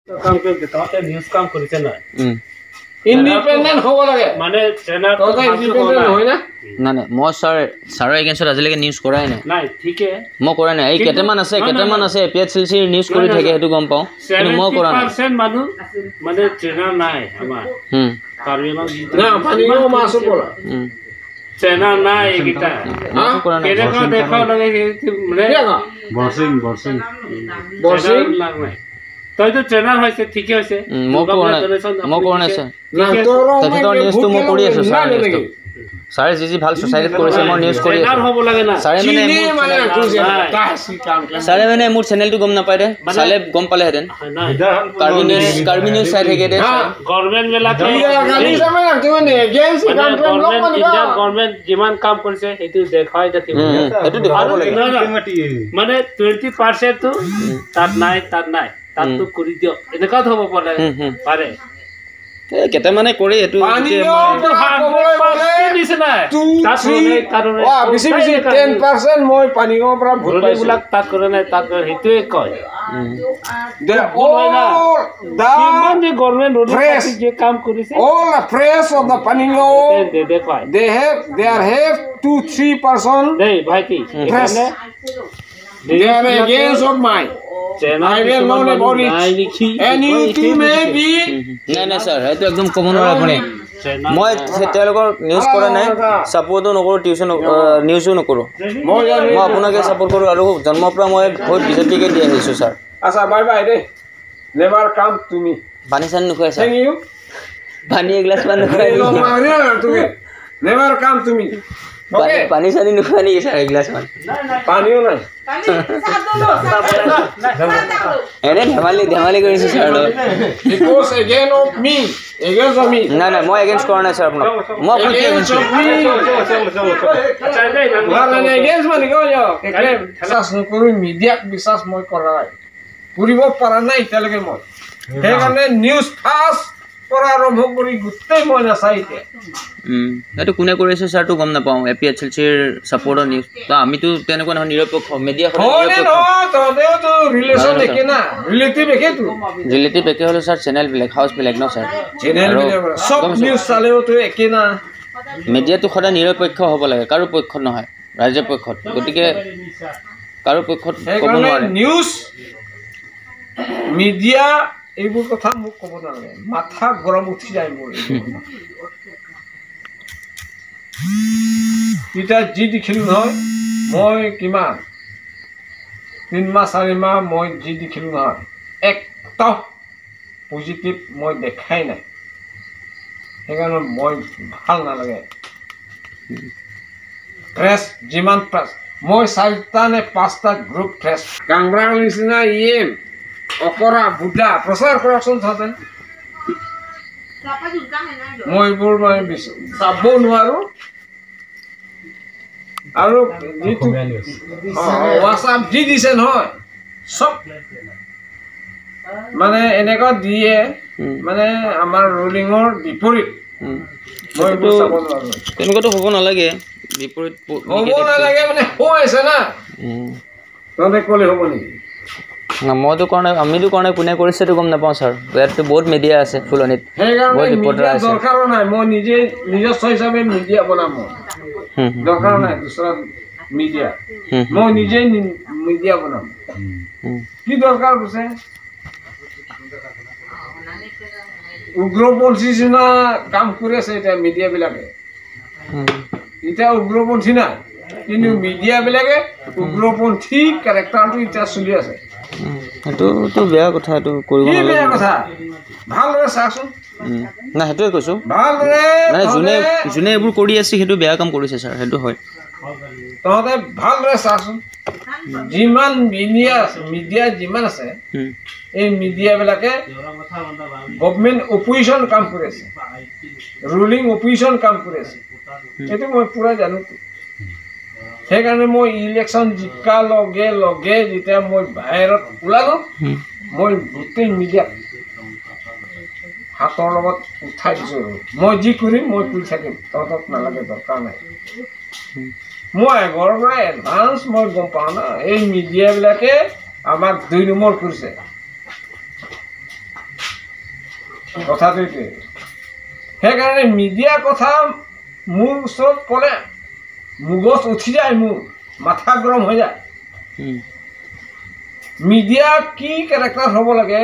কাম কৰি তহঁতে নিউজ কাম কৰিছে নাই? ইণ্ডিপেণ্ডেণ্ট হ'ব লাগে মানে ট্ৰেইনাৰ তহঁতে ইণ্ডিপেণ্ডেণ্ট নহয় না? নাই নাই, মই ছাৰ ছাৰৰ এগেইনষ্টত আজিলৈকে নিউজ কৰাই নাই। নাই, ঠিকে, মই কৰা নাই। এই কেইটামান আছে, কেইটামান আছে এ পি এইচ এল চিৰ নিউজ কৰি থাকে, সেইটো গম পাওঁ, কিন্তু মই কৰা নাই। 70% মানুহ মানে ট্ৰেইনাৰ নাই আমাৰ কাৰ্বি আংলং। না, পানীগাঁও মাছো পৰা ট্ৰেইনাৰ নাই এইকেইটা। মইতো কৰা নাই। কেনেকুৱা দেখাব লাগে মানে বৰচিং বৰচিং বৰচিং নাই। তইতো ট্ৰেইনাৰ হৈছে, ঠিকে হৈছে। মই কৰা নাই, মই কৰা নাই ছাৰ। তেখেতৰ নিউজটো মই কৰি আছোঁ ছাৰ। নিউজটো ছাৰে যি যি ভাল ছ'চাইটিত কৰিছে, মই নিউজ কৰি আছোঁ। হ'ব লাগে না। ছাৰে মানে ছাৰে মানে মোৰ চেনেলটো গম নাপায় দে, চালে গম পালেহেঁতেন। কাৰ্বি নিউজ, কাৰ্বি নিউজ চাই থাকে দে। গভৰ্ণমেণ্ট বিলাকে গভৰ্ণমেণ্ট যিমান কাম কৰিছে সেইটো দেখুৱাই থাকিব, সেইটো দেখুৱাব লাগে। মানে 20%টো তাত নাই, তাত নাই, তাততো কৰি দিয়ক, এনেকুৱাত হ'ব পাৰে পাৰে। কেইটামানে কৰি এইটো বেছি বেছি 10% মই পানীগাঁৱৰ পৰা ভোট পাইছোঁ। তাত কৰে নাই, তাত কৰে, সেইটোৱে কয়। কাম কৰিছে all the press of the Panigaon, they have, there have 2 3 person দেই ভাইটি, press, they are against of mine. I will know about it. And you too may be. নাই নাই ছাৰ, সেইটো একদম ক'ব নোৱাৰে আপুনি। মই তেওঁলোকৰ নিউজ কৰা নাই, ছাপৰ্টো নকৰোঁ, টিউচন নিউজো নকৰোঁ। মই আপোনাকে ছাপৰ্ট কৰোঁ আৰু জন্মৰ পৰা মই ভোট বিজেপিকে দি আহিছোঁ ছাৰ। আচ্ছা, বাই বাই দেই। নেভাৰ কাম তুমি। পানী চানী নোখোৱাই ছাৰ? Thank you. পানী এগিলাচ মান নোখোৱাই? তুমি নেভাৰ কাম তুমি। পানী চানী নোখোৱা নেকি ছাৰ এগিলাচ মান? পানীও নাই। এনে ধেমালি ধেমালি কৰিছোঁ ছাৰ লগত। নাই নাই, মই এগেইনষ্ট কৰা নাই ছাৰ আপোনাক। মই আপোনাক কি এগেইনষ্ট? বিশ্বাস নকৰোঁ মিডিয়াক, বিশ্বাস মই কৰা নাই, কৰিব পৰা নাই এতিয়ালৈকে মই। সেইকাৰণে নিউজ ফাৰ্ষ্ট পৰা আৰম্ভ কৰি গোটেই মই নাচাই এতিয়া। সেইটো কোনে কৰিছে ছাৰটো গম নাপাওঁ। এ পি এইচ এল চিৰ ছাপৰ্টৰ নিউজ আমিতো তেনেকুৱা নহয়, নিৰপেক্ষ মিডিয়া। ৰিলেশ্যন একে না, ৰিলেটিভ একেতো। ৰিলেটিভ একে হ'লেও ছাৰ চেনেল বেলেগ, হাউচ বেলেগ ন ছাৰ। চেনেল বেলেগ, চব নিউজ চালেওতো একে না। মিডিয়াটো সদায় নিৰপেক্ষ হ'ব লাগে, কাৰো পক্ষত নহয়, ৰাজ্যৰ পক্ষত। গতিকে কাৰো পক্ষত ক'ব নোৱাৰে। নিউজ মিডিয়া এইবোৰ কথা মোক ক'ব নালাগে, মাথা গৰম উঠি যায় মোৰ। তেতিয়া যি দেখিলোঁ নহয়, মই কিমান 3 মাহ 4 মাহ মই যি দেখিলোঁ নহয়, একটাও পজিটিভ মই দেখাই নাই। সেইকাৰণে মই ভাল নালাগে। প্ৰেছ যিমান প্ৰেছ, মই 4টা নে 5টা গ্ৰুপ প্ৰেছ গাংৰাৰ নিচিনা ইএম অকৰা বুদা প্ৰচাৰ কৰকচোন তাতে। মই এইবোৰ মানে চাব নোৱাৰোঁ। আৰু যিটো হোৱাটছআপ যি দিছে নহয়, চব মানে এনেকুৱা দিয়ে, মানে আমাৰ ৰুলিঙৰ বিপৰীত। মই এইবোৰ চাব নোৱাৰোঁ। তেনেকুৱাতো হ'ব নালাগে, বিপৰীত হ'ব নালাগে মানে হৈ আছে না, তহঁতে ক'লে হ'ব নেকি? না, মইতো কৰা নাই, আমিতো কৰা নাই, কোনে কৰিছে সেইটো গম নাপাওঁ ছাৰ। ইয়াততো বহুত মিডিয়া আছে ফুলনিত, সেইকাৰণে বহুত ৰিপৰ্টাৰ মিডিয়া আছে। দৰকাৰো নাই, মই নিজে নিজৰ হিচাপে মিডিয়া বনাম। মই দৰকাৰ নাই দুচৰা মিডিয়া, মই নিজেই মিডিয়া বনাম। কি দৰকাৰ কৈছে? উগ্ৰপন্থী নিচিনা কাম কৰি আছে এতিয়া মিডিয়াবিলাকে। এতিয়া উগ্ৰপন্থী নাই, কিন্তু মিডিয়াবিলাকে উগ্ৰপন্থী কেৰেক্টাৰটো এতিয়া চলি আছে। সেইটোতো বেয়া কথা, এইটো কৰিব কি নালাগে। বেয়া কথা? ভালদৰে চাচোন। নাই, সেইটোৱে কৈছোঁ। ভালদৰে মানে যোনে যোনে এইবোৰ কৰি আছে সেইটো বেয়া কাম কৰিছে ছাৰ, সেইটো হয়। তহঁতে ভালদৰে চাচোন, যিমান মিডিয়া আছে, মিডিয়া যিমান আছে, এই মিডিয়াবিলাকে গভমেণ্ট অপজিশ্যন কাম কৰি আছে, ৰুলিং অপজিশ্যন কাম কৰি আছে। সেইটো মই পূৰা জানো। সেইকাৰণে মই ইলেকশ্যন জিকাৰ লগে লগে যেতিয়া মই বাহিৰত ওলালোঁ, মই গোটেই মিডিয়াক হাতৰ লগত উঠাই দিছোঁ। মই যি কৰিম মই কৰি থাকিম, তহঁতক নালাগে, দৰকাৰ নাই। মই আগৰ পৰা এডভান্স মই গম পাওঁ না, এই মিডিয়াবিলাকে আমাক 2 নম্বৰ কৰিছে। কথাটো এইটোৱে। সেইকাৰণে মিডিয়াৰ কথা মোৰ ওচৰত ক'লে মগজ উঠি যায়, মোৰ মাথা গৰম হৈ যায়। মিডিয়া কি কেৰেক্টাৰ হ'ব লাগে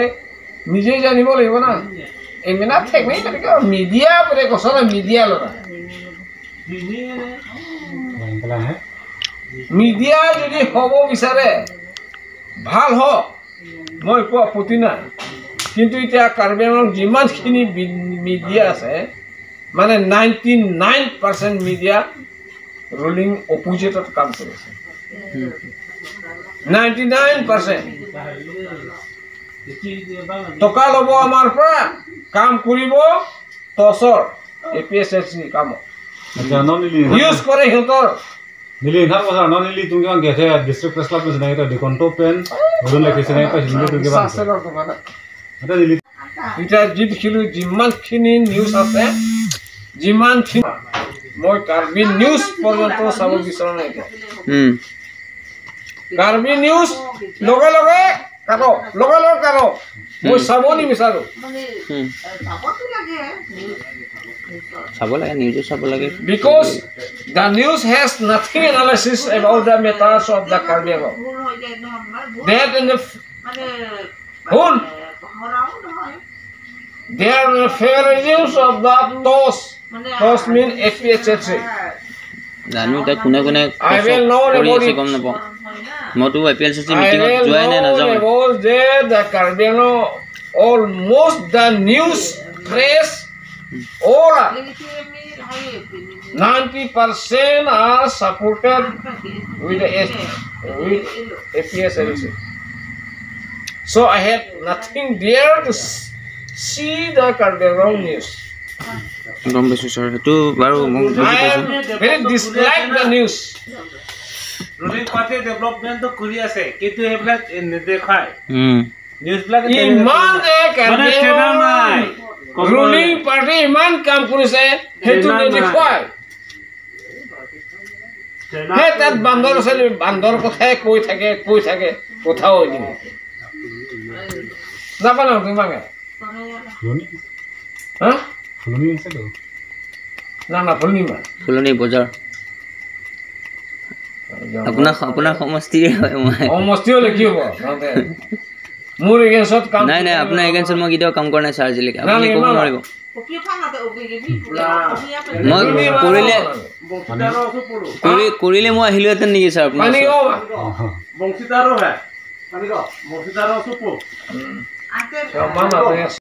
নিজেই জানিব লাগিব না। এইবিলাক থেকনেই তেনেকৈ মিডিয়া বুলি কৈছ না, মিডিয়া ল'ৰা মিডিয়া যদি হ'ব বিচাৰে ভাল হওক, মই একো আপত্তি নাই। কিন্তু এতিয়া কাৰ্বি আংলং যিমানখিনি মিডিয়া আছে, মানে 99% মিডিয়া ৰুলিং অপজিটত কাম কৰিছে, 99%। টকা ল'ব আমাৰ পৰা, কাম কৰিব টচৰ A P S S C কামত ইউজ কৰে সিহঁতৰ। এতিয়া যি দেখিলোঁ, যিমানখিনি নিউজ আছে, যিমানখিনি মই কাৰ্বি নিউজ পৰ্যন্ত চাব বিচৰা নাই এতিয়া। কাৰ্বি নিউজ লগে লগে কাটক, লগে লগে কাটক, মই চাব নিবিচাৰোঁ। চাব লাগে, নিউজো চাব লাগে। Because the news has nothing analysis about the matters of the Karbi Anglong. That in the শুন, They are favoritisms of the TOS. TOS mean APHSC. জানো এতিয়া কোনে কোনে কৰি আছে গম নাপাওঁ। মইতো A P L C C মিটিঙত যোৱাই নাই, নাযাওঁ। The Karbi Anglong almost the news press all 90% are supported with the with APSLC. So I had nothing there to see the Karbi Anglong news. গম পাইছোঁ ছাৰ, সেইটো বাৰু মোক বুজি পাইছোঁ। Very dislike the news. Ruling party ডেভেলপমেণ্টটো কৰি আছে, কিন্তু সেইবিলাক নেদেখায় নিউজবিলাক। ইমান ৰুলিং পাৰ্টি ইমান কাম কৰিছে, সেইটো নেদেখুৱায়। সেই তাত বান্দৰ আছে, বান্দৰ কথাই কৈ থাকে, কৈ থাকে, কথাও নিদিয়ে। নাপালো তোমাকে না না ফুলনি ফুলনি বজাৰ আপোনাৰ আপোনাৰ সমষ্টিৰে হয়। মই সমষ্টি হ'লে কি হ'ব, মোৰ এগেইনষ্টত কাম নাই। নাই, আপোনাৰ এগেইনষ্টত মই কেতিয়াও কাম কৰা নাই ছাৰ, আজিলৈকে। আপুনি ক'ব নোৱাৰিব। মই কৰিলে কৰিলে মই আহিলোহেঁতেন নেকি ছাৰ আপোনাৰ?